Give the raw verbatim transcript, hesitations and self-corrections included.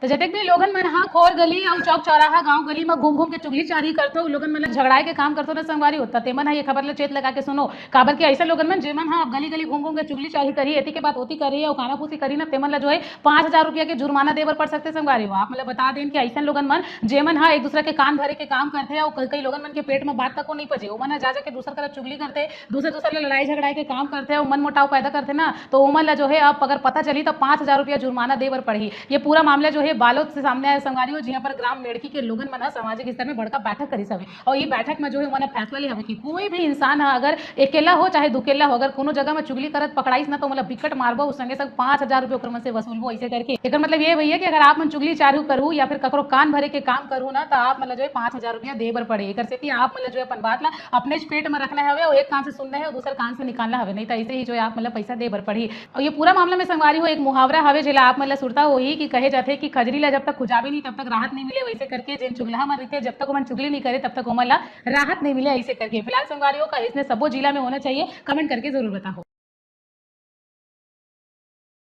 तो जतेक भी लोगन मन ह खोर गली अउ चौक चौराहा गांव गली म घूम घूम के चुगली चारी करथो, उ लोगन मन ल झगड़ाए के काम करथो ना संगवारी हो, त तेमन ह ये खबर ल चेत लगा के सुनो, काबर कि अइसन लोगन मन जेमन ह अब गली गली घूम घूम के चुगली चारी करी, एती के बात ओती करी अउ कानाफूसी करी ना, तेमन ल जो है पाँच हजार रुपया के जुर्माना दे बर पड़ सकथे संगवारी हो। आप मन ल बता देन कि अइसन लोगन मन जेमन ह एक दूसरा के कान भरे के काम करथे अउ कई, कई लोगन मन के पेट म बात तको नहीं पचे, ओमन ह जा जा के दूसर करा चुगली करथे, दूसर दूसर ले लड़ाई झगड़ाए के काम करथे अउ मनमुटाव पैदा करथे ना, तो ओमन ल जो है अब अगर पता चली त पाँच हजार रुपया जुर्माना दे बर पड़ही। ये पूरा मामला जो है बालोद से सामने आया संगवारी हो, जिहां पर ग्राम मेड़की के लोगन मन ह सामाजिक स्तर में बड़का बैठक करिस हवे अउ ये बैठक में जो है ओमन ह फैसला ले हवे कि कोई भी इंसान ह अगर अकेला हो चाहे दुकेला हो, अगर कोनो जगह में चुगली करत पकड़ाइस ना, तो ओमन ल बिकट मारबो, उस संगे संग पाँच हजार रुपया ओकर मन से वसूलबो, ऐसे करके। एकर मतलब ये भैया कि अगर आप मन चुगली चारू करहू या फिर ककरो कान भरे के काम करहू ना, तो आप मन ल जो है पाँच हजार रुपया दे बर पड़े। एकर सेती आप मन ल जो है अपन बात ला अपनेच पेट में रखना हवे अउ एक कान से सुनना है अउ दूसर कान से निकालना हवे, नहीं तो ऐसे ही जो है आप मन ल पैसा दे बर पड़ही। अउ ये पूरा मामला में संगवारी हो एक मुहावरा हवे, जेला आप मन ल सुरता होही कि कहे जाथे कि खजरी ला जब तक खुजाबे नहीं तब तक राहत नहीं मिले, वैसे करके जेन चुगलहा मन रहिथे जब तक ओमन चुगली नहीं करे तब तक ओमन ला राहत नहीं मिले, ऐसे करके। फिलहाल संगवारी हो का इसने सबो जिला में होना चाहिए, कमेंट करके जरूर बताओ।